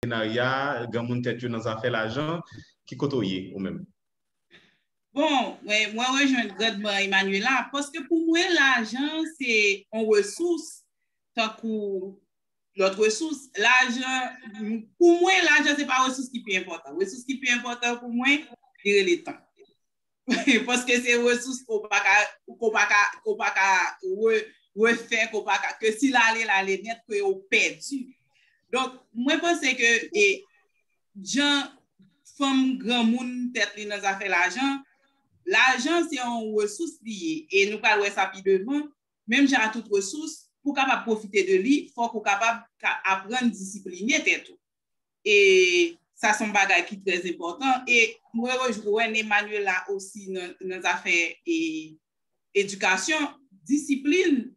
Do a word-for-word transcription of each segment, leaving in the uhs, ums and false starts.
antreprenarya, granmoun tèt yo nan zafè lajan, ki kote w ye ou menm? Bon, mwen, mwen rejwenn grandman Emmanuela, paske pou mwen, lajan se yon resous, tankou lòt resous. Lajan, pou mwen, lajan se pa resous ki pi enpòtan. Resous ki pi enpòtan pou mwen, li rele tan. Paske se resous ke w pa ka, ke w pa ka, ke w pa ka re, refè, ke w pa ka, ke si l ale, l ale nèt, ke w pèdi. Donk, mwen panse ke e, jan fanm granmoun tèt li nan zafè lajan, lajan se yon resous li ye, e nou pral wè sa pi devan, menm jan a tout resous, pou w kapab pwofite de li, fòk ou kapab ka aprann disipline tèt ou. E sa se yon bagay ki trè enpòtan. E mwen rejwenn Emmanuela osi nan, nan zafè e, edikasyon. Disiplin,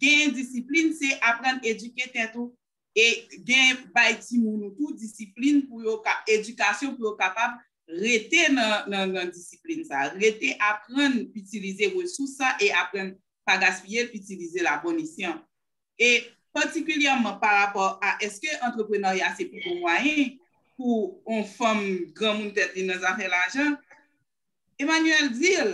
genyen disiplin, se aprann edike tèt ou. E gen bay timoun ou tou disiplin pou yo ka, edikasyon pou yo kapab rete nan, nan, nan disiplin sa. Rete aprann itilize resous sa e aprann pa gaspiye l, itilize l a bon esyan. E patikilyèman pa rapò a èske antreprenarya se pi bon mwayen pou yon fanm granmoun tèt li nan zafè lajan, Emmanuel di l,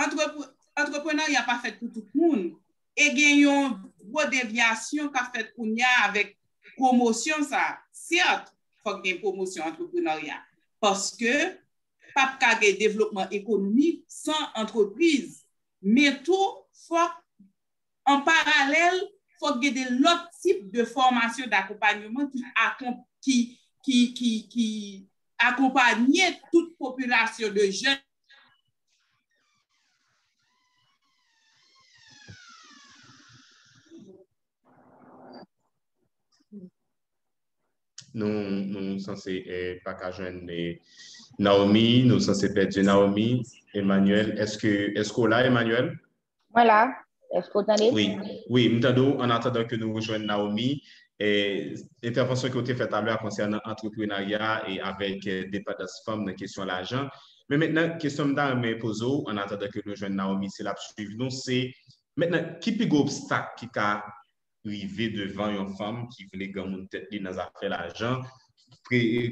antrepre, antreprenarya pa fèt pou tout moun. E gen yon gwo devyasyon k ap fèt kounye a avèk pwomosyon sa. Sèt, fòk gen pwomosyon antreprenarya. Paske p ap ka gen devlopman ekonomik san antrepriz. Men tou, fòk an paralèl, fòk gen de lòt tip de fòmasyon, dakonpanyeman ki, ki, ki, ki, ki akonpanye tout popilasyon de jèn. Nou, nou sanse eh, pa ka jwenn eh, Naomi, nou sanse pèdi Naomi. Emmanuel, èske èske w la, Emmanuel? Mwen la. Èske w tande m? Wi, wi, m tande w. An atandan ke nou rejwenn Naomi, eh, entèvansyon ke w te fè talè a konsènan antreprenarya e avèk eh, depandans fanm nan kesyon lajan. Men mentnan, kesyon m ta renmen poze w, an atandan ke nou jwenn Naomi, si l ap swiv nou, se mentnan, ki pi gwo obstak ki ka rive devan yon fanm ki vle granmoun tèt li nan zafè lajan,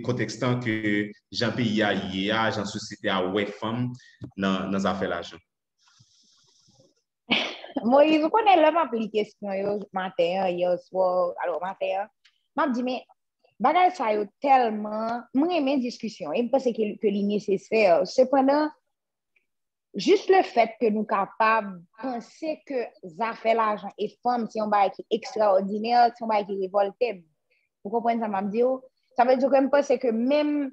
kontèkstan ke jan peyi a ye a, jan sosyete a wè fanm nan, nan zafè lajan? Moyiz, ou konnen lè m ap li kesyon yo maten an, yè swa, alò maten an, m ap di, men bagay sa yo tèlman, m renmen diskisyon e m panse ke, ke li nesesè. Sepandan, jis le fèt ke nou kapab panse ke zafè lajan e fanm se yon bagay ki ekstraòdinè, se yon bagay ki revòlte m. Ou konprann sa m ap di w? Sa vle di ke m panse ke menm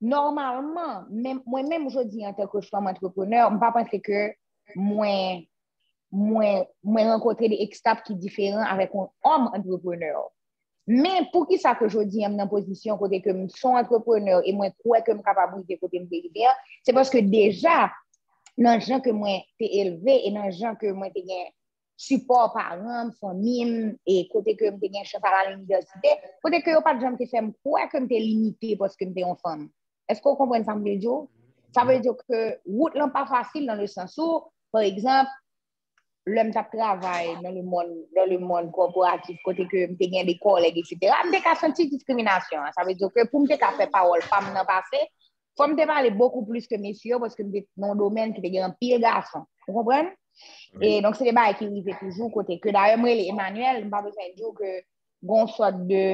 nòmalman, men, mwen menm jodi antanke fanm antreprenè, m pa panse ke mwen mwen mwen rankontre de obstak ki diferan avèk yon òm antreprenè. Men poukisa ke jodi an m nan pozisyon kote ke m son antreprenè e mwen kwè ke m kapab rive kote m vle rive an, se paske deja nan jan ke mwen te elve e nan jan ke mwen te gen sipò paran m, fanmi m, e kote ke m te gen chans al al inivèsite, kote ke yo pa t janm te fè m kwè ke m te limite paske m te yon fanm. Èske w konprann sa m vle di w? Sa vle di ke wout lan pa fasil nan le sans ou, pa egzanp, lè m t ap travay nan le mond, nan le mond kòporatif, kote ke m te gen de kòlèg, etsetera, m te ka santi diskriminasyon an. Sa vle di ke pou m te ka fè pawòl pa m nan pase, fò m te pale bokou plis ke mesye yo, paske m te nan yon domèn ki te gen anpil gason. Ou konprann? E donk, se de bagay ki rive toujou, kote ke dayè m rele Emmanuel, m pa bezwen di w ke gon sòt de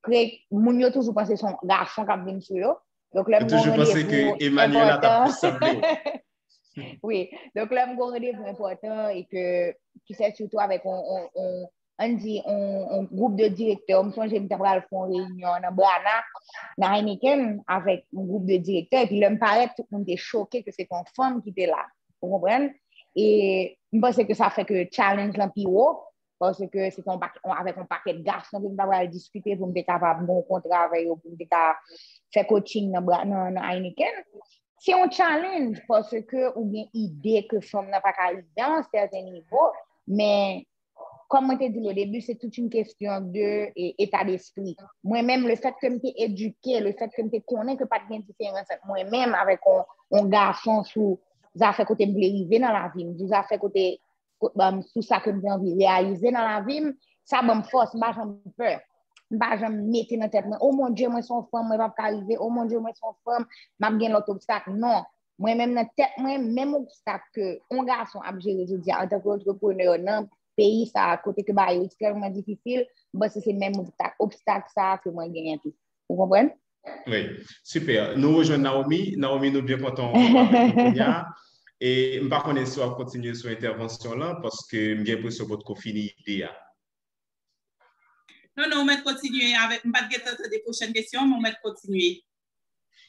pre, moun yo toujou panse se yon gason k ap vin sou yo. Donk, lè m gon randevou enpòtan. Wi. Donk, lè m gon randevou enpòtan e ke, tu sais, surtout avec on, on, on, ann di, on, on gwoup de direktè. M sonje m te pral fè yon reyinyon nan Brana, nan Heineken, avèk yon gwoup de direktè. Epi lè m parèt, tout moun te choke ke se te yon fanm ki te la. Ou konprann? E m panse ke sa fè ke challenge lan pi wo, paske se te yon pak, avèk yon pakèt gason ke m ta pral diskite pou m te kapab gen yon kontra avè yo, pou m te ka fè coaching nan, nan, nan Heineken. Se yon challenge paske ou gen ide ke fanm nan pa ka rive a yon sèten nivo, men kòm mwen te di l o debi, se tout yon kesyon de e, eta despri. Mwen menm, le fèt ke m te edike, le fèt ke m te konnen ke pa t gen diferans ant mwen menm avèk yon, yon gason sou zafè kote m vle rive nan lavi m, sou zafè kote, sou sa ke m te anvi reyalize nan lavi m, sa ban m fòs, m pa janm pè. M pa janm mete nan tèt mwen, "O Bondye, mwen se yon fanm, mwen p ap ka rive. O Bondye, mwen se yon fanm, m ap gen lòt obstak." Non. Mwen menm nan tèt mwen, menm obstak ke yon gason ap jere jodi a antanke antreprenè nan peyi sa a, kote ke bagay yo ekstrèmman difisil, m panse se menm obstak, obstak sa a ke mwen genyen tou. Ou konprann? Wi, sipè. Nou rejwenn Naomi. Naomi, nou byen kontan w avèk nou kounye a. E m pa konnen si w ap kontinye sou entèvansyon lan, paske m gen enpresyon w potko fini ide a. Non, non, ou mèt kontinye avèk, m pa t gentan tande pwochèn kesyon, men ou mèt kontinye.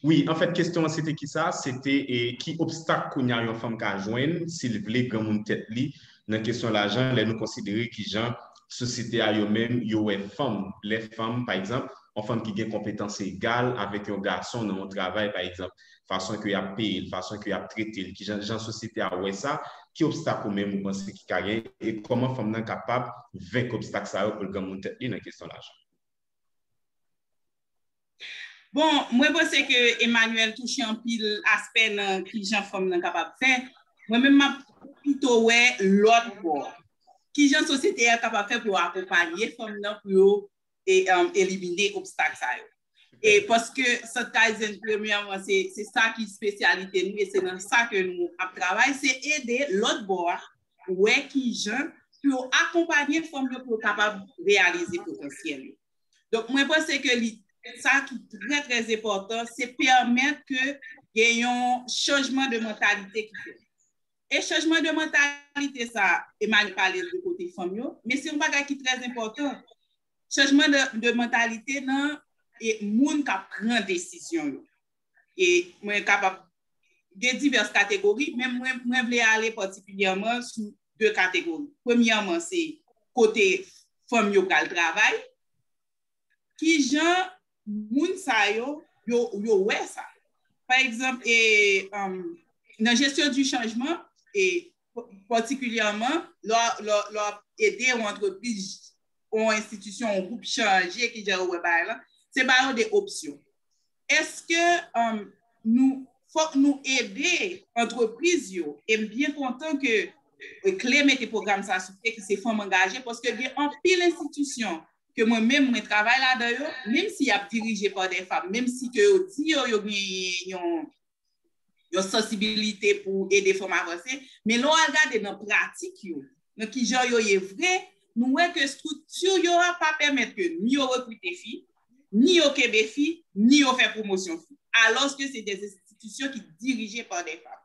Wi, anfèt, kesyon an se te kisa? Se te e, ki obstak kounye a yon fanm ka jwenn si l vle granmoun tèt li nan kesyon lajan, lè nou konsidere kijan sosyete a yo menm yo wè fanm, lè fanm, pa egzanp, yon fanm ki gen konpetans egal avèk yon gason nan yon travay, pa egzanp, fason ke y ap peye l, fason ke y ap trete l, kijan jan sosyete a wè sa, ki obstak ou menm ou panse ki ka genyen, e kòman fanm nan kapab venk obstak sa yo pou l granmoun tèt li nan kesyon lajan? Bon, mwen panse ke Emmanuel touche anpil aspè nan kijan fanm nan kapab fè. Mwen menm, m ap pito wè lòt bò. Kijan sosyete a kapab fè pou yo akonpanye fanm nan pou yo e, um, elimine obstak sa yo. E paske Sant Kaizen, premyèman, se se sa ki espesyalite nou e se nan sa ke nou ap travay, se ede lòt bò a wè kijan pou yo akonpanye fanm yo pou yo kapab reyalize potansyèl yo. Donk, mwen panse ke li, sa ki trè, trè enpòtan, se pèmèt ke gen yon chanjman de mantalite ki fèt. E chanjman de mantalite sa, Emmanuel pale de kote fanm yo, men se yon bagay ki trè enpòtan. Chanjman de, de mantalite nan e moun k ap pran desizyon yo. E mwen kapab gen divès kategori, men mwen, mwen vle ale patikilyèman sou de kategori. Premyèman, se kote fanm yo pral travay. Kijan moun sa yo, yo, yo wè sa? Pa egzanp, e, um, nan jesyon di chanjman, e patikilyèman, lè w ap ede yon antrepriz, yon enstitisyon, yon gwoup chanje kijan yo wè bagay lan, se ba yo de opsyon. Èske um, nou, fòk nou ede antrepriz yo, e m byen kontan ke e, Kle mete pwogram sa sou pye, ki se Fanm Angaje, paske gen anpil enstitisyon ke mwen menm mwen travay ladan yo, menm si y ap dirije pa de fanm, menm si ke yo di yo, yo gen yon, yon sansibilite pou ede fanm avanse, men lè w al gade nan pratik yo, nan kijan yo ye vre, nou wè ke estrikti yo a pa pèmèt ke ni yo rekrite fi, ni yo kenbe fi, ni yo fè pwomosyon fi. Alòske se de enstitisyon ki dirije pa de fanm.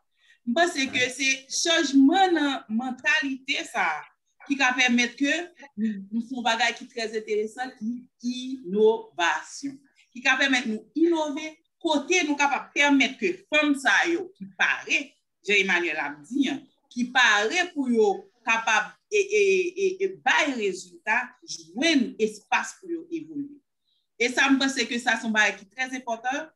M panse ke se chanjman nan mantalite sa a ki ka pèmèt ke nou fè yon bagay ki trè enteresan, ki inovasyon. Ki ka pèmèt nou inove kote nou kapab pèmèt ke fanm sa yo ki pare, jan Emmanuel ap di an, ki pare pou yo kapab e, e, e, e bay rezilta, jwenn espas pou yo evolye. E sa, m panse ke sa se yon bagay ki trè enpòtan.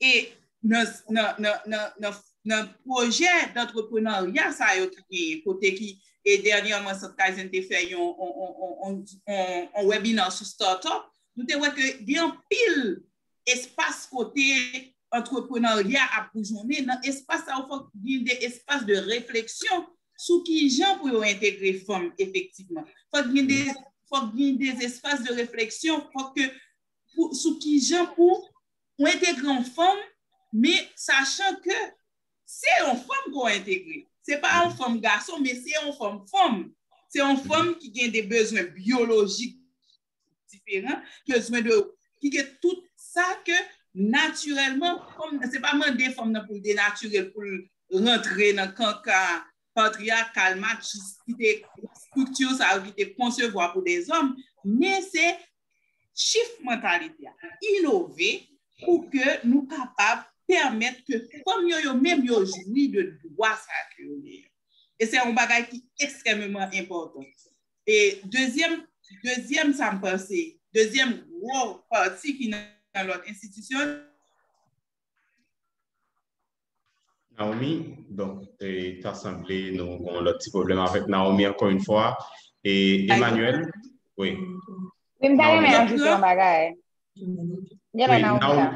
E nan, nan, nan, nan, nan, nan pwojè dantreprenarya sa yo ki genyen, kote ki, e dènyèman, Sant Kaizen te fè yon, yon, yon, yon, yon, yon webinè sou startup, nou te wè ke gen anpil espas kote antreprenarya ap boujonnen. Nan espas sa yo, fòk gen de espas de refleksyon sou ki jan pou yo entegre fanm efektivman. Fòk gen de, fòk gen de espas de refleksyon, fòk ke pou, sou ki jan pou ou entegre yon fanm, men sachan ke se yon fanm ke w entegre. Se pa yon fanm gason, men se yon fanm fanm. Se yon fanm ki gen de bezwen byolojik diferan, ki bezwen de, ki gen tout sa ke natirèlman, fanm, se pa mande fanm nan pou l denatire l, pou l rantre nan kanka patriyakal, machis, ki te estrikti sa yo ki te konsevwa pou de zòm, men se shift mantalite a, inove pou ke nou kapab pèmèt ke fanm yo, yo menm yo jwi de dwa sa ke yo genyen. E se yon bagay ki ekstrèmeman enpòtan. E dezyèm, dezyèm sa m panse, dezyèm gwo pati ki nan lòt enstitisyon, Naomi, donk, e, ta sanble nou gen yon lòt ti pwoblèm avèk Naomi ankò yon fwa. E Emmanuel, wi. Wi, m ta renmen ajoute yon bagay. Gen lè Naomi la.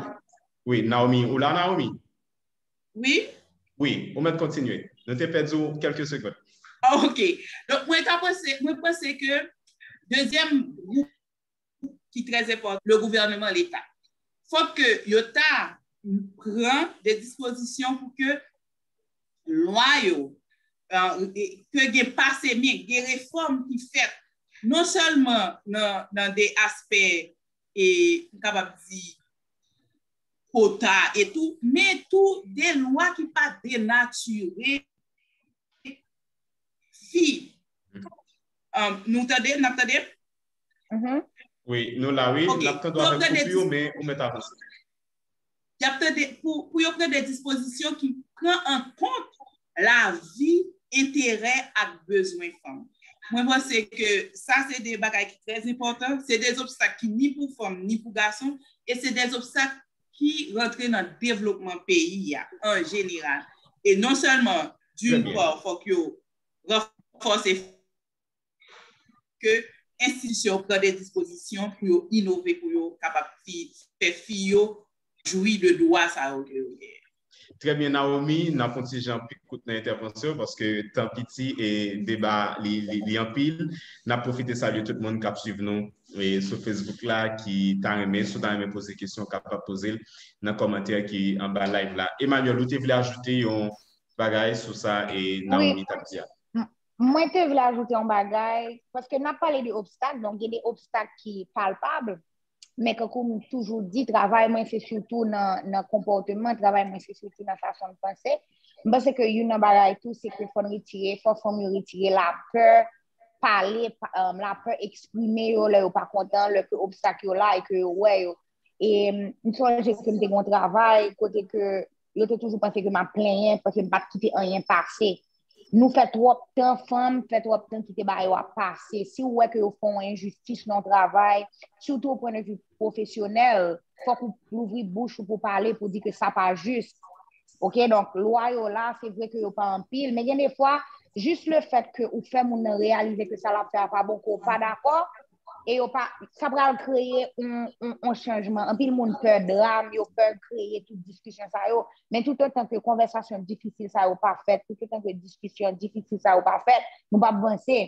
Wi, Naomi, ou la, Naomi? Wi. Wi, ou mèt kontinye. Nou te pèdi w kèlke segonn. Ok. Donk, mwen ta panse, mwen panse ke dezyèm gwoup ki trè enpòtan, le gouvènman, Leta. Fòk ke yo ta pran de dispozisyon pou ke lwa yo, ke gen pase men, gen refòm ki fèt, non sèlman nan, nan de aspè, e, m kapab di, kota e tou, men tou de lwa ki pa denatire fi. Nou tande, n ap tande? Wi, nou la, wi. N ap tande w avèk koupi yo, men ou mèt avanse. Y ap tande pou, pou yo pran de dispozisyon ki pran an kont lavi, enterè ak bezwen fanm. Mwen panse ke sa se de bagay ki trè enpòtan. Se de obstak ki ni pou fanm, ni pou gason, e se de obstak ki rantre nan devlopman peyi a an jeneral. E non sèlman, d'une part, fòk yo ranfòse ke enstitisyon yo pran de dispozisyon pou yo inove, pou yo kapab fè fi yo jwi de dwa sa yo ke yo genyen. Trè byen, Naomi, n ap fè yon ti jan pi kout nan entèvansyon paske tan piti e deba li, li, li anpil. N ap pwofite salye tout moun k ap swiv nou e sou Facebook la ki ta renmen, si w ta renmen poze kesyon, w kapab poze l nan kòmantè ki anba live la. Emmanuel, ou te vle ajoute yon bagay sou sa e Naomi t ap di a? Mwen te vle ajoute yon bagay, paske n ap pale de obstak, donk gen de obstak ki palpab, men kankou m toujou di, travay mwen se sitou nan, nan konpòteman, travay mwen se sitou nan fason m panse. M panse ke youn nan bagay tou, se ke fò n retire, fò fanm yo retire lapè pale, lapè eksprime yo lè yo pa kontan, lè ke obstak yo la e ke yo wè yo. E m sonje ke m te gen yon travay kote ke yo te toujou panse ke m ap plenyen paske m pa t kite anyen pase. Nou fè twòp tan, fanm fè twòp tan kite bagay yo ap pase. Si w wè ke yo fè w enjistis nan yon travay, sitou o pwennvi pwofesyonèl, fòk ou louvri bouch ou pou pale, pou di ke sa pa jis. Oke, donk, lwa yo la, se vre ke yo pa anpil, men gen de fwa, jis le fèt ke ou fè moun nan reyalize ke sa l ap fè a pa bon, ke w pa dakò, e yo pa, sa pral kreye yon, yon, yon chanjman. Anpil moun pè dram, yo pè kreye tout diskisyon sa yo. Men toutotan ke konvèsasyon difisil sa yo pa fèt, toutotan ke diskisyon difisil sa yo pa fèt, nou p ap vanse.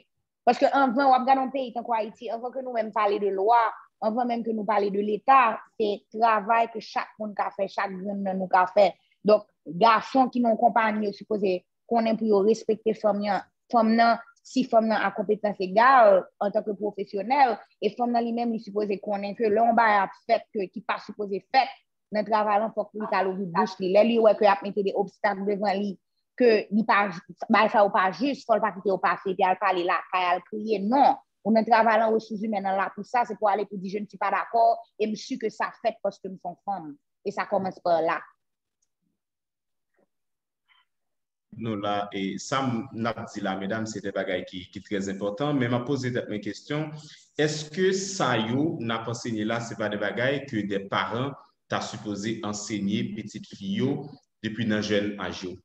Paske anvan, w ap gade yon peyi tankou Ayiti, anvan ke nou menm pale de lwa, anvan menm ke nou pale de Leta, se travay ke chak moun ka fè, chak grenn nan nou ka fè. Donk, gason ki nan yon konpayi yo sipoze konnen pou yo respekte fanm nan, fanm nan, si fanm nan a konpetans egal antanke pwofesyonèl, e fanm nan li menm li sipoze konnen ke lè yon bagay ap fèt ke, ki pa sipoze fèt nan travay lan, fòk li ta louvri bouch li. Lè li wè ke y ap mete de obstak devan li, ke li pa, bagay sa yo pa jis, fò l pa kite yo pase, epi al pale lakay, al kriye. Non, ou nan travay lan, resous imèn an la pou sa, se pou ale pou di je ne suis pas d'accord, e m si ke sa fèt paske m se yon fanm. E sa kòmanse pa la. Nou la, e sa n ap di la, medam, se de bagay ki, ki trè enpòtan, men m ap poze tèt mwen kesyon, èske sa yo n ap ansenye la, se pa de bagay ke de paran ta sipoze ansenye pitit fi yo depi nan jèn aj yo?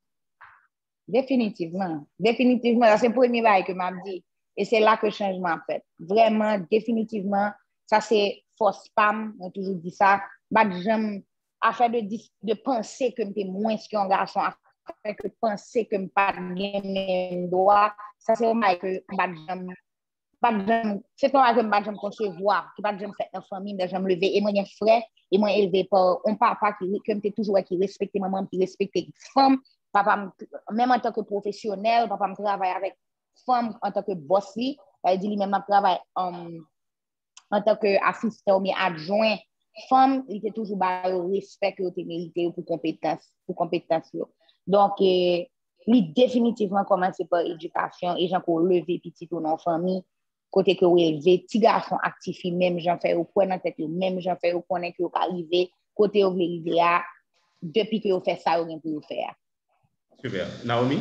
Definitivman. Definitivman, sa se premye bagay ke m ap di. E se la ke chanjman ap fèt. Vrèman, definitivman, sa se fòs pa m, mwen toujou di sa. M pa t janm afè de, de panse ke m te mwens ke yon gason, afè ke panse ke m pa t gen menm dwa, sa se yon bagay ke m pa t janm, pa t janm, se te yon bagay ke m pa t janm konsevwa, ki pa t janm fèt nan fanmi m, m pa t janm leve, e mwen gen frè, e mwen elve pa yon papa ki, ke m te toujou wè ki respekte manman m, ki respekte fanm, papa m, menm antanke pwofesyonèl, papa m travay avèk fanm antanke bòs li, sa vle di li menm ap travay, um, antanke asistan oubyen adjwen fanm, li te toujou ba yo respè ke yo te merite yo pou konpetans, pou konpetans yo. Donk, e, li definitivman kòmanse pa edikasyon e jan ke w leve pitit ou nan yon fanmi, kote ke w elve ti gason ak ti fi menm jan, fè yo kwè nan tèt yo menm jan, fè yo konnen ke yo ka rive kote yo vle rive a, depi ke yo fè sa yo gen pou yo fè a. Super. Naomi?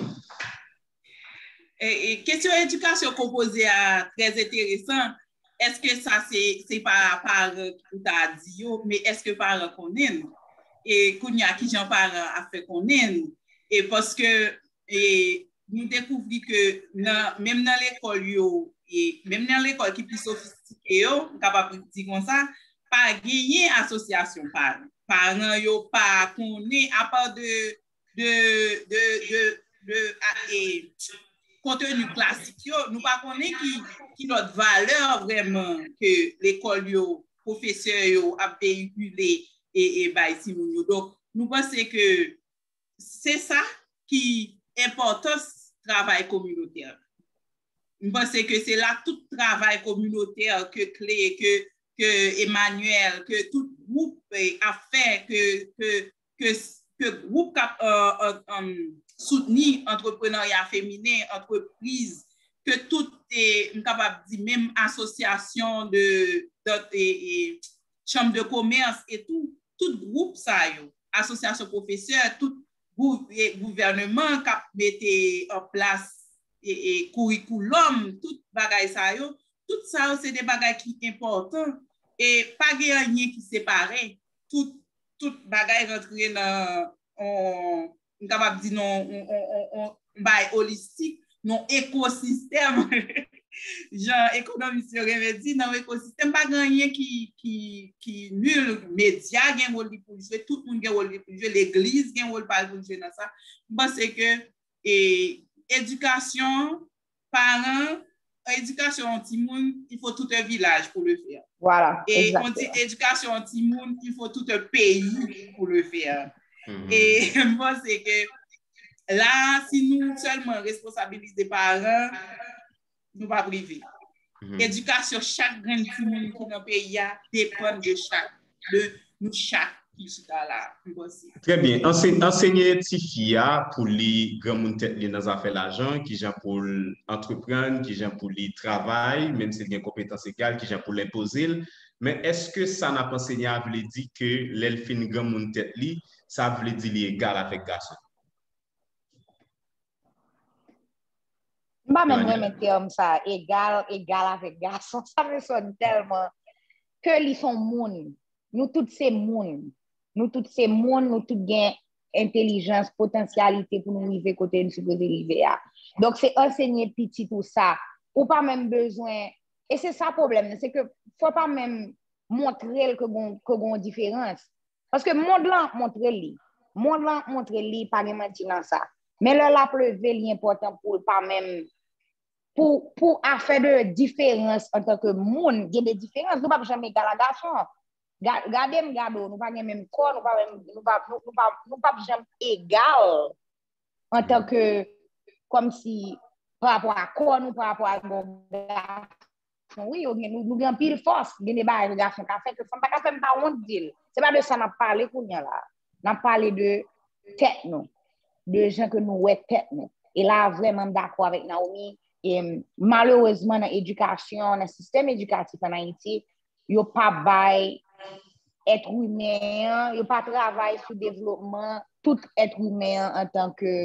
E, e, kesyon edikasyon ke w poze a trè enteresan. Èske sa se, se pa paran ki pou ta di yo, men èske paran konnen l? E kounye a, kijan paran ap fè konnen l? E paske, e, nou dekouvri ke nan, menm nan lekòl yo, e menm nan lekòl ki pi sofistike yo, m kapab di konsa, pa genyen asosyasyon paran. Paran yo pa konnen, apa de, de, de, de, de, a, e, konteni klasik yo, nou pa konnen ki, ki lòt valè vrèman ke lekòl yo pwofesè yo ap veyikile e, e bay timoun yo. Donk, nou panse ke se sa ki enpòtans travay kominotè. M panse ke se la tout travay kominotè ke Kle, ke, ke Emmanuel, ke tout gwoup eh, ap fè, ke, ke, ke, ke gwoup k ap uh, uh, um, soutni antreprenarya feminen, antrepriz, ke tout, eh, m kapab di menm asosyasyon de, de, eh, eh, chanm de komès e tou, tout gwoup sa yo, asosyasyon pwofesè, tout gou, eh, gouvènman k ap mete an plas eh, eh, kourikoulòm, tout bagay sa yo, tout sa yo se de bagay ki enpòtan e pa gen anyen ki separe. Tout, tout bagay rantre nan on, m kapab di nan on, on, on, on bay olistik, nan ekosistèm. Jan ekonomis yo renmen di, nan ekosistèm, pa gen anyen ki, ki, ki nil. Medya gen wòl li pou l jwe, tout moun gen wòl li pou l jwe, legliz gen wòl pa l pou l jwe nan sa. M panse ke e, edikasyon paran, edikasyon yon timoun, il faut tout un village pour le faire. Voilà, Et on dit exactement. Éducation yon timoun, il faut tout un pays pour le faire. Mhm. E m panse ke la, si nou sèlman responsabilize paran, nou p ap rive. Mhm. Edikasyon chak grenn timoun ki nan peyi a depann de chak, de nou chak ki chita la, m panse. Trè byen. Anse- Ansenye tifi a pou li granmoun tèt li nan zafè lajan, kijan pou l antreprann, kijan pou li travay, menm si l gen konpetans egal, kijan pou l enpoze l. Men èske sa n ap ansenye a vle di ke lè l fin granmoun tèt li, sa vle di li egal avèk gason? M pa menm renmen tèm sa, egal, egal avèk gason. Sa me sòn tèlman ke li son moun. Nou tout se moun. Nou tout se moun, nou tout gen entelijans, potansyalite pou nou rive kote n sipoze rive a. Donk se ansenye pitit ou sa. Ou pa menm bezwen, e se sa pwoblèm nan, se ke fò pa menm montre l ke gon, ke gon diferans. Paske mond lan ap montre li. Mond lan ap montre li, pa gen manti nan sa. Men lè l ap leve, li enpòtan pou l pa menm, pou, pou afè de diferans antanke moun, gen de diferans, nou p ap janm egal a gason. Ga- Gade m, gade w, nou pa gen menm kò, nou pa menm, nou pa, nou, nou pa, nou p ap janm egal antanke, kòmsi, pa rapò a kò nou, pa rapò a gason. Wi, yo gen, nou, nou gen anpil fòs, gen de bagay ke gason ka fè, ke fanm pa ka fè, m pa wont di l. Se pa de sa n ap pale kounye a la. N ap pale de tèt nou, de jan ke nou wè tèt nou. E la, vrèman, m dakò avèk Naomi. E malerezman, nan edikasyon, nan sistèm edikatif ann Ayiti, yo pa bay èt imen an, yo pa travay sou devlopman tout èt imen an antanke,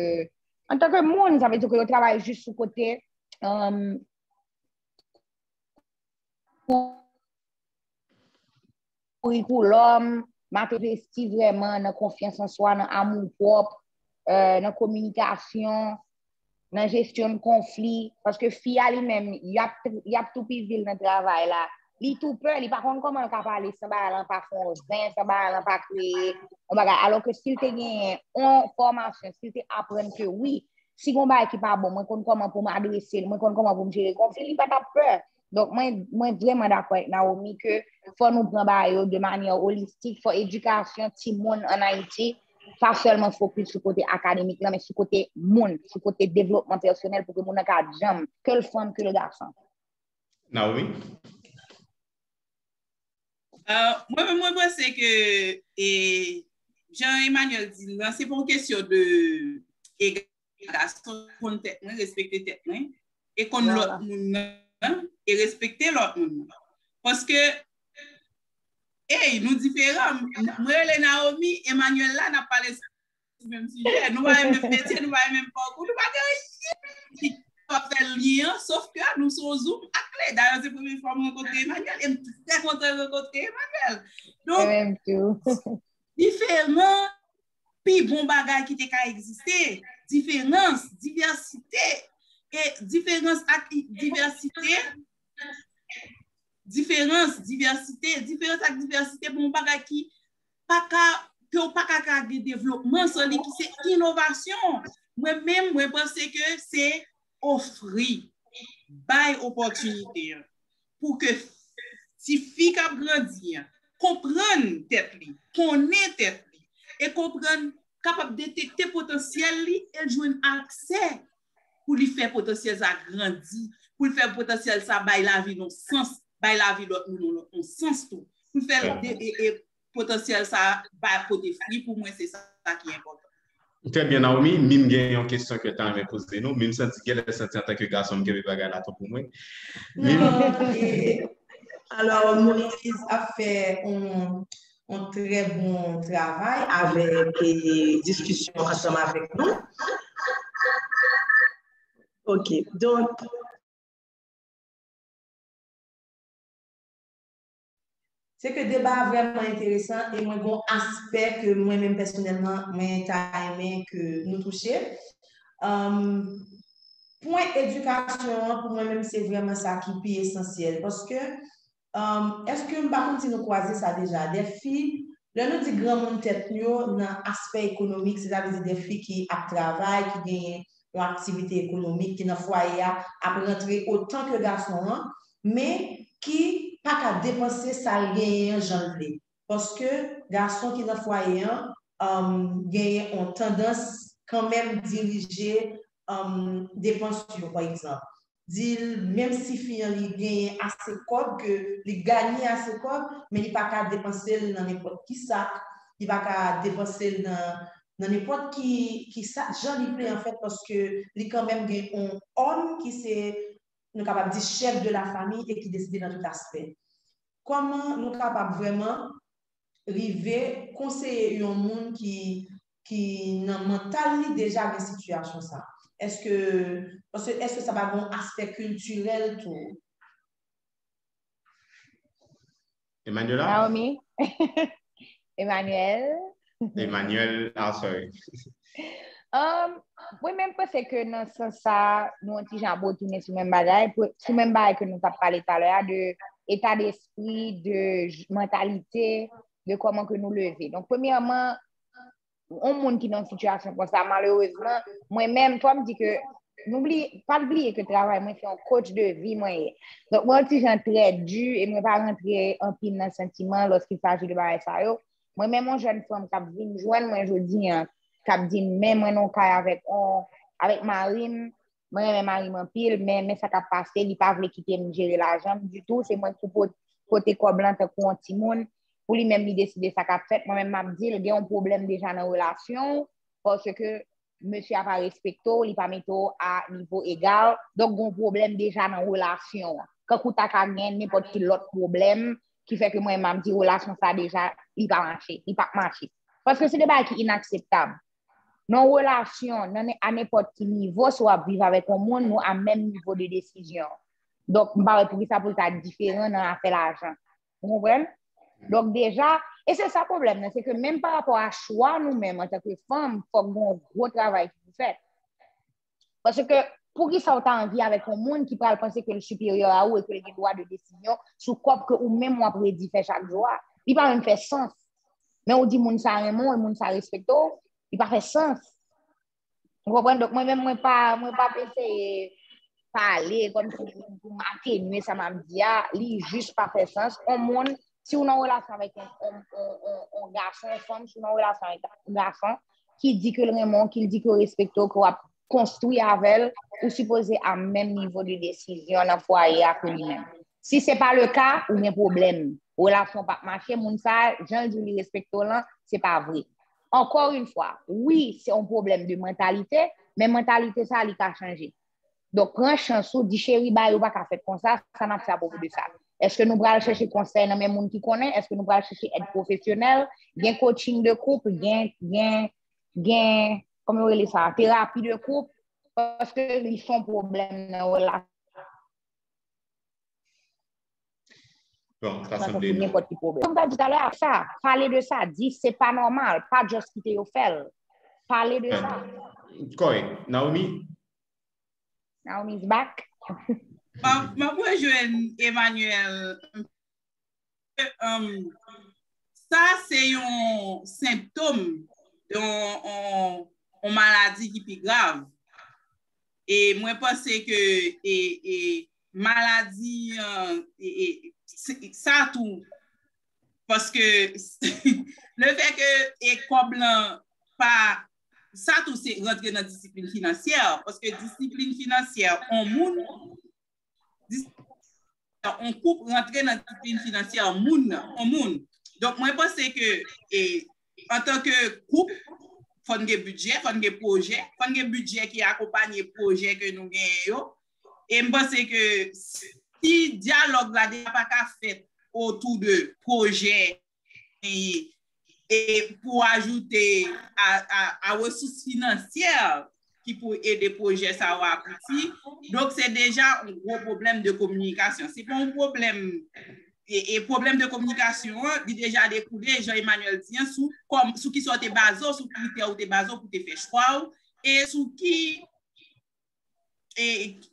antanke moun. Sa vle di ke yo travay jis sou kote um, kourikoulòm, m ap envesti vrèman nan konfyans an swa, nan amou pwòp, euh, nan kominikasyon, nan jesyon de konfli. Paske fi a li menm, y ap, y ap toupizi l nan travay la. Li tou pè, li pa konn kòman l ka pale san bagay lan pa fè yon zen, san bagay lan pa kreye yon bagay. Alò ke si l te genyen yon fòmasyon, si l te aprann ke wi, si gon bagay ki pa bon, mwen konn kòman pou m adrese l, mwen konn kòman pou m jere konfli, li pa t ap pè. Donk, mwen, mwen vrèman dakò avèk Naomi ke fò nou pran bagay yo de manyè olistik, fò edikasyon timoun ann Ayiti pa sèlman fokis sou kote akademik lan, men sou kote moun, sou kote devlopman pèsonèl pou ke moun nan ka janm, ke l fanm, ke l gason. Naomi? Euh, mwen menm, mwen panse ke, e, jan Emmanuel di l lan, se pa yon kesyon de egal, gason konn tèt mwen, respekte tèt mwen, e konn lòt moun nan, e respekte lòt moun nan. Paske, ey, nou diferan. Mwen rele Naomi, Emmanuel la, n ap pale sou menm sijè. Nou pa gen menm metye, nou pa gen menm pakou, nou pa gen anyen ki ap fè lyen an, sof ke nou sou Zoom ak Kle. Dayè, se premye fwa mwen rankontre Emmanuel, e m trè kontan rankontre Emmanuel. Donk, diferan, pi bon bagay ki te ka egziste. Diferans, divèsite, e diferans ak i- divèsite, diferans, divèsite, diferans ak divèsite, bon, bagay ki pa ka, ke w pa ka ka gen devlopman san li, ki se inovasyon. Mwen menm, mwen panse ke se ofri, bay opòtinite an pou ke Tifi k ap grandi an, konprann tèt li, konnen tèt li, e konprann, kapab detekte potansyèl li e l jwenn aksè pou li fè potansyèl sa grandi, pou l fè potansyèl sa bay lavi l yon sans, bay lavi lòt moun yon, yon sans tou. Pou l fè l de, e, e potansyèl sa ba pote fwi, pou mwen se sa ki enpòtan. Trè byen, Naomi. Mim gen yon kesyon ke ta renmen poze nou. Mim santi, genlè santi antanke gason, m kenbe bagay la tou pou mwen. Mim. Non, e, alò, Moïse ap fè yon, yon trè bon travay avèk e, diskisyon ansanm avèk nou. Ok, donk, Se ke deba a vrèman enteresan e mwen gen yon aspè ke mwen menm pèsonèlman mwen ta renmen ke nou touche. Um, pwen edikasyon an pou mwen menm se vrèman sa ki pi esansyèl paske um, èske m pa konn si nou kwaze sa deja, de fi, lè nou di granmoun tèt yo nan aspè ekonomik, se ta vle di de fi ki ap travay, ki genyen yon aktivite ekonomik, ki nan fwaye a, ap rantre otan ke gason an, men ki pa ka depanse sa l genyen an jan l vle. Paske gason ki nan fwaye an um, genyen yon tandans kanmenm dirije um, depans yo, pa egzanp. Di l, menm si fi an li genyen ase kòb, ke li ganye ase kòb, men li pa ka depanse l nan nenpòt ki sak, li pa ka depanse l nan, nan nenpòt ki, ki sa, jan li vle anfèt, paske li kanmenm gen yon òm ki se, nou kapab di, chèf de la famiy e ki deside nan tout aspè. Kòman nou kapab vrèman rive konseye yon moun ki, ki nan mantal li deja gen sitiyasyon sa? Èske, paske èske sa pa gen yon aspè kiltirèl tou? Emmanuela? Naomi? Emmanuel? Emmanuel, ah, sorry. Um, mwen menm panse ke nan sans sa, nou yon ti jan ap retounen sou menm bagay, sou menm bagay ke nou t ap pale talè a, de eta despri, de mantalite, de kòman ke nou leve. Donk, premyèman, yon moun ki nan yon sitiyasyon konsa, malerezman, mwen menm, fò m di ke, nou bliye, pa bliye ke travay mwen se yon coach de vi mwen ye. Donk, mwen yon ti jan trè di e mwen pa rantre anpil nan santiman lòske il s'agit de bagay sa yo. Mwen menm yon jèn fanm k ap vin jwenn mwen jodi an, k ap di m, men mwen nan yon kay avèk yon, avèk mari m, mwen renmen mari m anpil, men, men sa k ap pase, li pa vle kite m jere lajan m ditou, se mwen ki pou pote kòb lan tankou yon timoun, pou li menm li deside sa k ap fèt, mwen menm m ap di l gen yon pwoblèm deja nan relasyon w, paske mesye a pa respekte w, li pa mete w a nivo egal, donk gen yon pwoblèm deja nan relasyon an. Kankou ta ka gen nenpòt ki lòt pwoblèm ki fè ke mwen menm m ap di relasyon sa deja li pa mache, li p ap mache. Paske se de bagay ki inakseptab. Nan yon relasyon, nan a nenpòt ki nivo, si w ap viv avèk yon moun, nou a menm nivo de desizyon. Donk, m pa wè poukisa pou l ta diferan nan afè lajan. Ou konprann? Donk, deja, e se sa pwoblèm nan, se ke menm pa rapò a chwa nou menm antanke fanm, fòk gen yon gwo travay ki pou fèt. Paske, poukisa w ta anvi avèk yon moun ki pral panse ke l siperyè a ou e ke l gen dwa de desizyon sou kòb ke ou menm w ap redi fè chak jou a? Li pa menm fè sans. Men ou di moun sa renmen w e moun sa respekte w, li pa fè sans. Ou konprann? Donk, mwen menm, mwen pa, mwen p ap eseye pale kòmsi pou m atenye sa m ap di a, li jis pa fè sans. On moun, si w nan relasyon avèk on, on, on, on, on gason, on fanm, si w nan relasyon avèk on gason ki di ke l renmen w, ki l di ke l respekte w, ke w ap konstwi avè l, ou sipoze a menm nivo de desizyon nan fwaye a ke li menm. Si se pa le ka, ou gen pwoblèm. Relasyon p ap mache, moun sa, jan l di w li respekte w lan, se pa vre. Encore une fois, wi, se yon pwoblèm de mantalite, men mantalite sa, li ka chanje. Donk, pran chans ou, di cheri, bagay yo pa ka fèt konsa, sa n ap fè apwopo de sa? Èske nou pral chèche konsèy nan men moun ki konnen? Èske nou pral chèche èd pwofesyonèl? Gen coaching de couple, gen, gen, gen, kòman yo rele sa? Terapi de couple, paske li se yon pwoblèm nan relasyon. Bon, sa sanble nou. Nenpòt ki pwoblèm. Kòm ta di talè a, sa, pale de sa, di se pa nòmal, pa just kite yo fè l. Pale de sa. Kòrèk. Naomi? Naomi is back. M ap rejwenn Emmanuel. Um, sa se yon senptòm de yon, yon, yon maladi ki pi grav. E mwen panse ke e, e, maladi, e, e, se- sa tou, paske le fè ke e kòb lan pa, sa tou se rantre nan disiplin finansyè, paske disiplin finansyè on moun, dis- on koup rantre nan disiplin finansyè moun nan, on moun. Donk, mwen panse ke e, antanke koup, fò n gen bidjè, fò n gen pwojè, fò n gen bidjè ki akonpanye pwojè ke nou genyen yo. E m panse ke si dyalòg la deja pa ka fèt otou de pwojè e pou ajoute a, a, a resous finansyè ki pou ede pwojè sa yo abouti. Donk, se deja yon gwo pwoblèm de kominikasyon. Se pa yon pwoblèm, e, e pwoblèm de kominikasyon an, li deja dekoule, jan Emmanuel di an, sou, kòm, sou ki sa w te baze w, sou kritè ou te baze w pou te fè chwa w, e sou ki, e,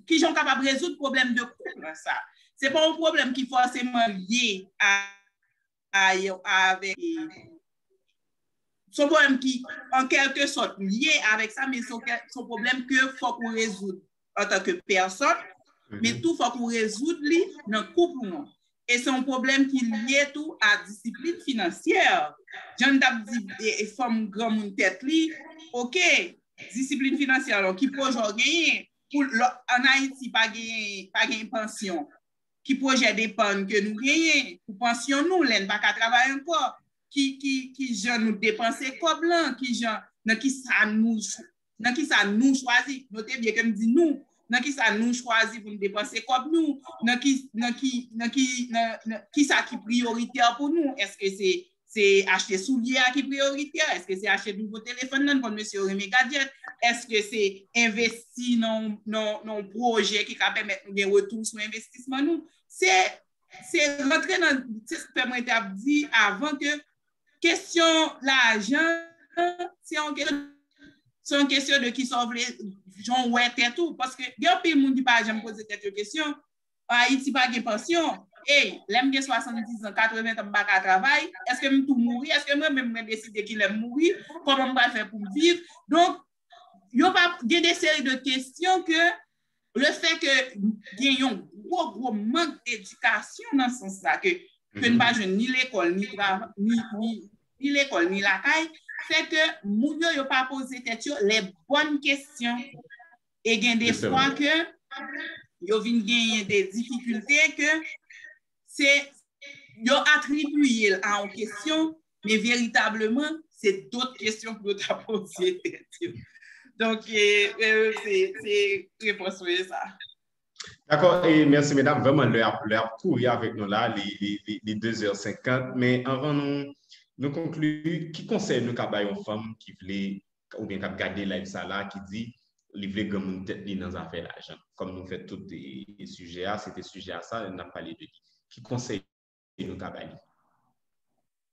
ki jan w kapab rezoud pwoblèm de koup lan sa. Se pa yon pwoblèm ki fòseman lye a, a, avèk, e, se yon pwoblèm ki, an kèlke sòt, lye avèk sa, men se yon kè- se yon pwoblèm ke fòk ou rezoud antanke pèsòn, men tou fòk ou rezoud li nan koup ou an. E se yon pwoblèm ki lye tou a disiplin finansyè. Jan n t ap di, e, e fanm granmoun tèt li, oke, disiplin finansyè, alò, ki pwojè w genyen? Pou lò- ann Ayiti, pa gen, pa gen pansyon. Ki pwojè depann ke nou genyen pou pansyon nou, lè n pa ka travay ankò? Ki, ki, ki jan nou depanse kòb lan? Ki jan, nan ki sa nou, nan ki sa nou chwazi? Note byen ke m di nou. Nan ki sa nou chwazi pou n depanse kòb nou? Nan ki, nan ki, nan ki, nan, nan, ki sa ki priyoritè pou nou? Èske se, se achte soulye a ki priyoritè? Èske se achte nouvo telefòn nan? Konn mesye yo renmen gadjèt. Èske se envesti nan, nan, nan yon pwojè ki ka pèmèt nou gen retou sou envestisman nou? Se, se rantre nan, se sa k fè mwen te ap di avan ke kesyon lajan, se yon kesyon, se yon kesyon de ki sa w vle, jan w wè tèt ou. Paske gen anpil moun ki pa janm poze tèt yo kesyon, Ayiti pa gen pansyon. Ey, lè m gen swasanndizan, katreven tan, m pa ka travay, èske m tou mouri? Èske mwen menm mwen deside kilè m mouri? Kòman m pral fè pou m viv? Donk, yo pa gen de seri de kesyon ke le fè ke gen yon gwo, gwo mank d'edikasyon nan sans sa, ke, ke n pa jwenn ni lekòl, ni travay, ni, ni, ni lekòl, ni lakay, fè ke moun yo, yo pa poze tèt yo les bonnes questions. E gen de fwa ke yo vin genyen de difikilte ke se, yo atribiye l a yon kesyon, men veritableman, se dòt kesyon pou yo ta poze tèt yo. Donk, e, e, se, se repons mwen sa. Dakò, e mèsi medam, vrèman lè ap, lè ap kouri avèk nou la, li, li, li, li de zè senkant, men anvan nou, nou konkli, ki konsèy nou ka bay yon fanm ki vle, oubyen k ap gade live sa la, ki di li vle granmoun tèt li nan zafè lajan? Kòm nou fè tout e, e sijè a, se te sijè a sa, n ap pale de li. Ki konsèy nou ka ba li?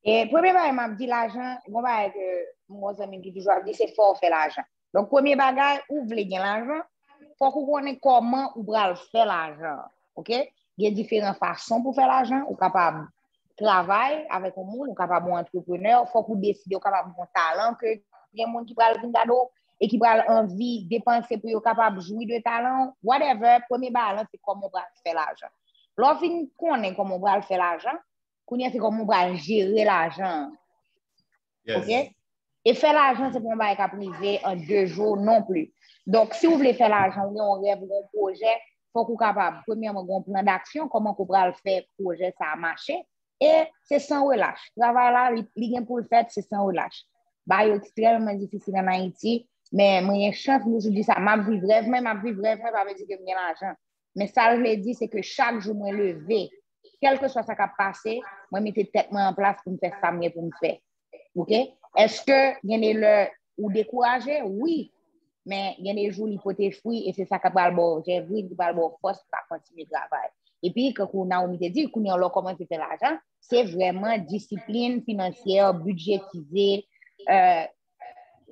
E premye bagay m ap di, lajan, gon bagay ke m gon zanmi m ki toujou ap di, se fò w fè lajan. Donk premye bagay, ou vle gen lajan, fòk ou konnen kòman ou pral fè lajan an, oke? Gen diferan fason pou fè lajan, ou kapab travay avèk yon moun, ou kapab yon antreprenè, fòk ou deside, ou kapab gon talan ke gen moun ki pral vin gade w e ki pral anvi depanse pou yo kapab jwi de talan w, whatever, premye bagay lan se kòman w pral fè lajan. Lè w fin konnen kòman w pral fè lajan, kounye a se kòman w pral jere lajan an. Oke? E fè lajan se pa yon bagay k ap rive an de jou non pli. Donk si w vle fè lajan, ou gen yon rèv, ou gen yon pwojè, fòk ou kapab premyèman gen yon plan d'aksyon, kòman ke w pral fè pwojè sa a mache. E se san relach. Travay la, li, li gen pou l fèt, se san relach. Bagay yo ekstrèmman difisil ann Ayiti, men mwen gen chans, m toujou di sa, m ap viv rèv mwen, m ap viv rèv mwen, pa vle di ke m gen lajan. Men sa l vle di, se ke chak jou mwen leve, kèlkeswa sa k ap pase, mwen mete tèt mwen an plas pou m fè sa m gen pou m fè. Oke? Èske gen de lè ou dekouraje? Wi. Men gen de jou li pote fwi e se sa k pral ba w jèvrin, ki pral ba w fòs pou w ka kontinye travay. Epi, kankou Naomi te di, kounye a lè w kòmanse fè lajan, se vrèman disiplin finansyè, bidjetize, euh,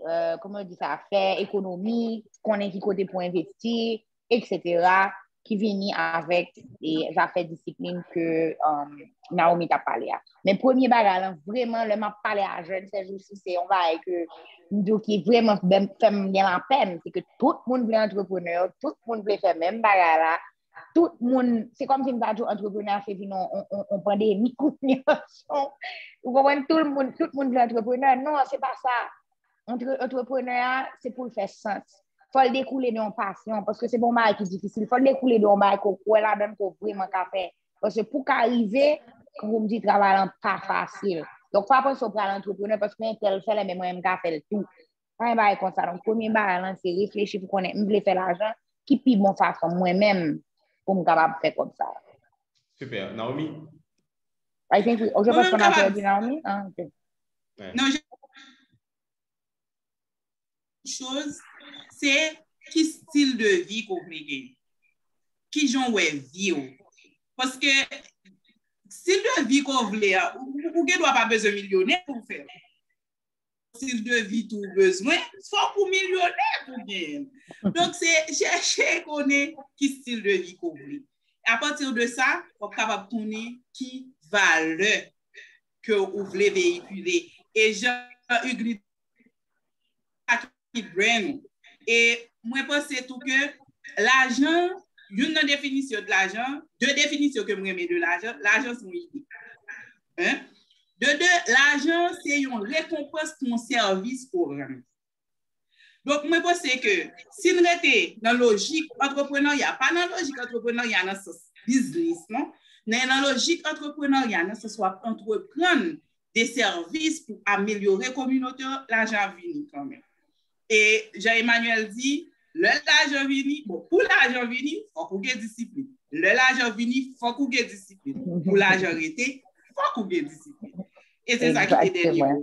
euh, kòman yo di sa, fè ekonomi, konnen ki kote pou envesti, etsetera, ki vini avèk e, zafè disiplin ke um, Naomi t ap pale a. Men premye bagay lan, vrèman, lè m ap pale a jèn sèjousi, se yon bagay ke m di w ki vrèman fè m gen lapèn, se ke tout moun vle antreprenè, tout moun vle fè menm bagay la, Tout moun, se kòmsi m ta di w antreprenè se vin yon, yon, yon, yon pandemi kounye a. Ou konprann? Tout moun, tout moun vle antreprenè. Non, se pa sa. Antre-, antreprenè a, se pou l fè sans. Fò l dekoule de yon pasyon, paske se pa yon bagay ki difisil. Fò l dekoule de yon bagay ke w kwè ladan l, ke w vrèman ka fè. Paske pou w ka rive, pou m di travay lan pa fasil. Donk, pa panse w pral antreprenè paske entèl fè l, men mwen menm m ka fè l tou. Pa gen bagay konsa. Donk, premye bagay lan, se reflechi pou konnen, m vle fè lajan, ki pi bon fason mwen menm pou m kapab fè kòb sa? Super. Naomi? I think we, ou je pense qu'on a perdu Naomi? Ah, ok. Non, je chose, se ki stil de vi ke w vle genyen. Ki jan w wè vi w. Paske stil de vi ke w vle a, ou, ou gen dwa pa bezwen milyonè pou w fè l. Stil de vi tou w bezwen, fòk ou milyonè pou w genyen l. Donk, se chèche konnen ki stil de vi ke w vle. Apati de sa, w ap kapab konnen ki valè ke ou vle veyikile. E jan Ugly ki brand ou. E mwen panse tou ke lajan, youn nan definisyon de lajan, de definisyon ke m renmen de lajan, lajan se yon ide. Hein? De de, lajan se yon rekonpans pou yon sèvis ke w rann. Donk, mwen panse ke si n rete nan lojik antreprenarya, pa nan lojik antreprenarya nan sans biznis, non, men nan lojik antreprenarya nan sans w ap antreprann de sèvis pou amelyore kominote, lajan ap vini kanmenm. E jan Emmanuel di, lè lajan vini, bon, pou lajan vini, fòk ou gen disiplin. Lè lajan vini, fòk ou gen disiplin. Pou lajan rete, fòk ou gen disiplin. E se sa ki te dènye mo.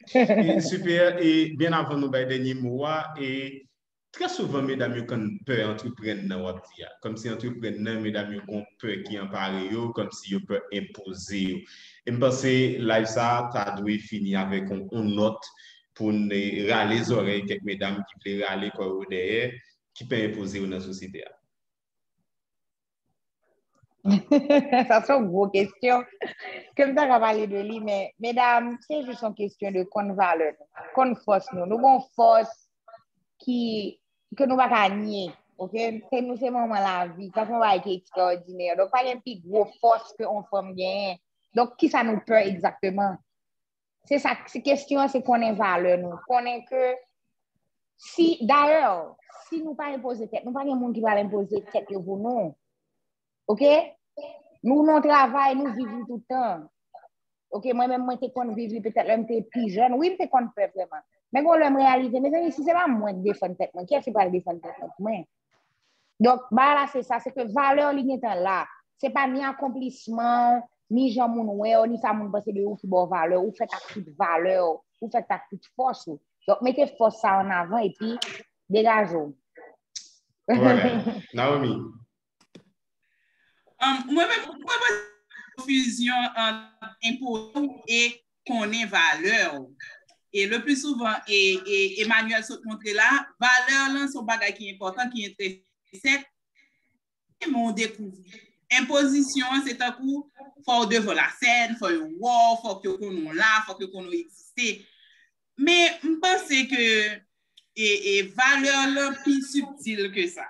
E, Super, e byen avan nou bay dènye mo a, e trè souvan medam yo konn pè antreprann nan w ap di a. Kòmsi antreprann nan, medam yo gon pè ki anpare yo, kòmsi yo pè enpoze yo. E m panse live sa a ta dwe fini avèk yon, yon nòt pou n rale zòrèy kèk medam ki vle rale kò yo dèyè, ki pè enpoze yo nan sosyete a. Sa se yon gwo kesyon ke m ta ka pale de li, men medam, se jis yon kesyon de konn valè nou, konn fòs nou. Nou gon fòs ki, ke nou pa ka nye, oke? Se nou se manman lavi, sa se yon bagay ki ekstraòdinè. Donk, pa gen pi gwo fòs ke yon fanm genyen. Donk, kisa nou pè egzakteman? Se sa, se kesyon an, se konnen valè nou. Konnen ke si, dayè, si nou pa enpoze tèt, nou pa gen moun ki pral enpoze tèt yo pou nou. Oke? Nou nan travay, nou viv li tout tan. Oke, mwen menm, mwen te konn viv li petèt lè m te pi jèn. Wi, m te konn pè vrèman. Men gon lè m reyalize, mezanmi, si se pa mwen k defann tèt mwen, kiyès ki pral defann tèt mwen pou mwen? Donk, bagay la se sa, se ke valè w li gentan la. Se pa ni akonplisman w, ni jan moun wè w, ni sa moun panse de ou ki ba w valè. Ou fèt ak tout valè w, ou fèt ak tout fòs ou. Donk, mete fòs sa an avan epi degaje w. Alright. Naomi. Um, mwen menm, mwen panse konfizyon ant enpoze w e konnen valè w. E le pli souvan, e, e Emmanuel sot montre la, valè lan se yon bagay ki enpòtan, ki enteresant. Men w dekouvri. Enpozisyon an, se tankou fò w devan lasèn, fò yo wè w, fòk yo konnen w la, fòk yo konnen w egziste. Men m panse ke e, e valè lan pi sibtil ke sa.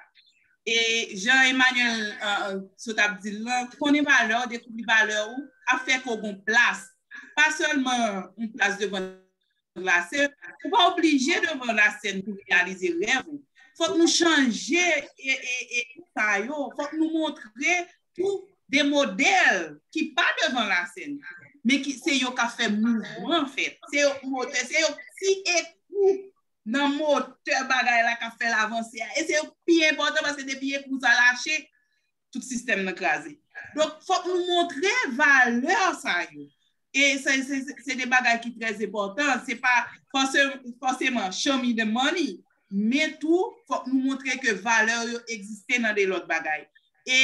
E jan Emmanuel uh, sot ap di l lan, konnen valè w, dekouvri valè w, ap fè ke w gon plas. Pa sèlman yon plas devan lasèn, ou pa oblije devan lasèn pou reyalize rèv ou. Fòk nou chanje e, e, e, sa yo, fòk nou montre tou de modèl ki pa devan lasèn, men ki se yo k ap fè mouvman fèt. Se yo k motè, se yo k ti ekou nan motè bagay la k ap fè l avanse a. E se yo k pi enpòtan paske depi ekou sa lache, tout sistèm nan kraze. Donk, fòk nou montre valè sa yo. E se, se, se, se de bagay ki trè enpòtan. Se pa fòse, fòseman show me the money, men tou, fòk nou montre ke valè yo egziste nan de lòt bagay. E,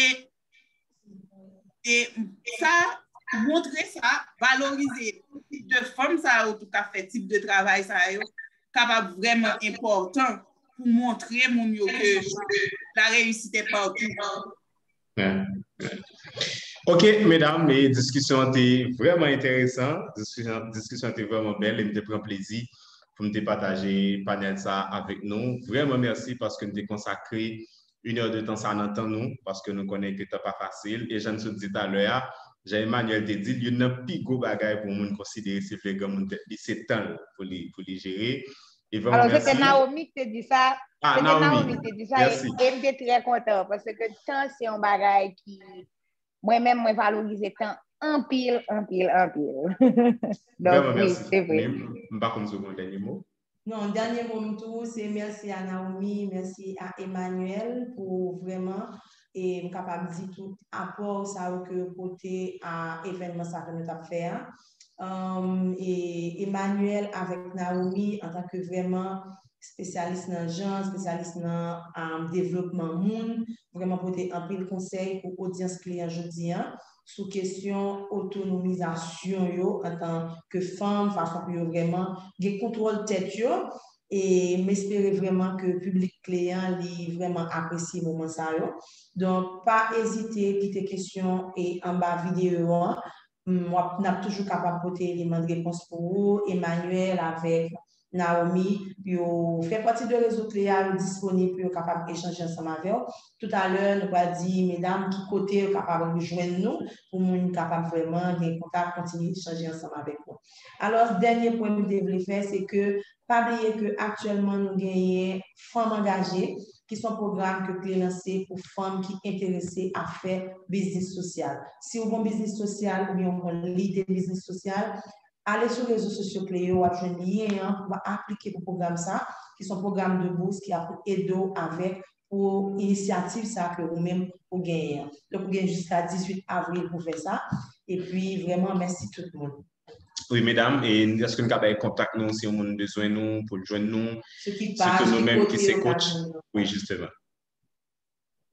e sa, montre sa, valorize tip de fanm sa yo tou k ap fè tip de travay sa yo, kapab vrèman enpòtan pou montre moun yo ke la réussite est partout. Ok, medam, e diskisyon an te vrèman enteresan, diskisyon, diskisyon an te vrèman bèl, e m te pran plezi pou m te pataje panèl sa avèk nou. Vrèman mèsi paske n te konsakre inè de tan sa nan tan nou, paske nou konnen ke tan pa fasil. E jan n sot di talè a, jan Emmanuel te di l, youn nan pi gwo bagay pou moun konsidere se vle granmoun tèt li, se tan l pou li, pou li jere. Evan, alò, se te mèsi. Naomi ki te di sa. Ah, se te Naomi. Naomi ki te di sa, e, e m te trè kontan, paske tan se yon bagay ki, mwen menm, mwen valorize tan anpil, anpil, anpil. Donk, wi, se vre. Vrèman, mèsi. M pa konn si w gen yon dènye mo. Non, dènye mo m tou, se mèsi a Naomi, mèsi a Emmanuel pou vrèman, e m kapab di tout apò sa yo ke yo pote a evènman sa ke nou t ap fè a. Um, e Emmanuel avèk Naomi, antanke vrèman espesyalis nan jan, espesyalis nan, um, devlopman moun, vrèman pote anpil konsèy pou odyans kliyan jodi a sou kesyon otonomizasyon yo antanke fanm, fason pou yo vrèman gen kontwòl tèt yo. E m espere vrèman ke piblik kliyan li vrèman apresye moman sa yo. Donk, pa ezite kite kesyon e anba videyo an. M, w ap, n ap toujou kapab pote eleman de repons pou ou. Emmanuel avèk Naomi, yo fè pati de rezo kle a, yo disponib pou yo kapab echanje ansanm avè w. Toutalè, nou pral di medam ki kote yo kapab jwenn nou pou moun kapab vrèman gen kontak, kontinye echanje ansanm avèk nou. Alò, dènye pwen m te vle fè, se ke pa bliye ke aktyèlman nou genyen Fanm Angaje, ki se yon pwogram ke kle lanse pou fanm ki enterese ap fè biznis sosyal. Si w gen yon biznis sosyal oubyen w gen yon lide biznis sosyal, ale sou rezo sosyo kle yo, w ap jwenn lyen an pou w aplike pou pwogram sa, ki se yon pwogram de bous ki ap ede w avèk pou inisyativ sa ke ou menm ou genyen an. Donk, ou gen jiska dizuit avril pou fè sa, epi vrèman, mèsi tout moun. Wi, medam, e èske n ka bay kontak nou si yon moun bezwen nou, pou l jwenn nou? Sou ki paj, sitou nou menm ki se coach. Wi, jisteman.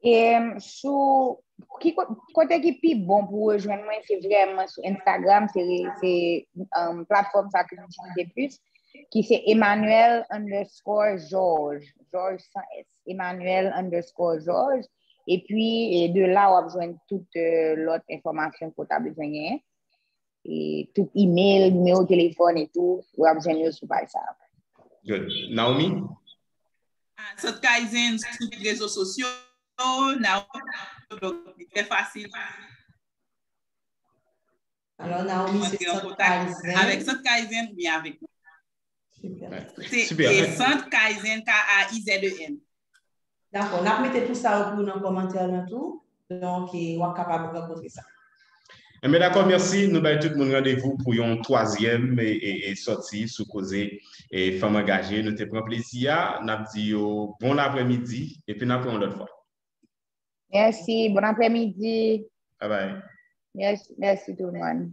E sou ki ko- kote ki pi bon pou rejwenn mwen, se vrèman sou Instagram, se, se um, platfòm sa ke m itilize plis, ki se Emmanuel underscore Georges, Georges sans S, Emmanuel underscore Georges. Epi, e de la, w ap jwenn tout eh, lòt enfòmasyon ke w ta bezwen genyen. E tout email, nimewo telefòn e tou, w ap jwenn yo sou paj sa a. Good. Naomi? Ah, Sant Kaizen sou tout rezo sosyo, Naomi, donk, li trè fasil. Alò, Naomi, se Sant Kaizen. Avèk Sant Kaizen oubyen avèk mwen. Super. Se, super. Se Sant Kaizen, K A I Z E N. Dakò, n ap mete tout sa yo pou ou nan kòmantè lan tou. Donk, e, w ap kapab rankontre sa. Enben, dakò, mèsi. Nou bay tout moun randevou pou yon twazyèm e, e, e sòti sou koze e fanm angaje. Nou te pran plezi a. N ap di yo bon aprèmidi, epi n ap wè yon lòt fwa. Mèsi, bon aprèmidi. Bye bye. Mèsi, mèsi tout moun.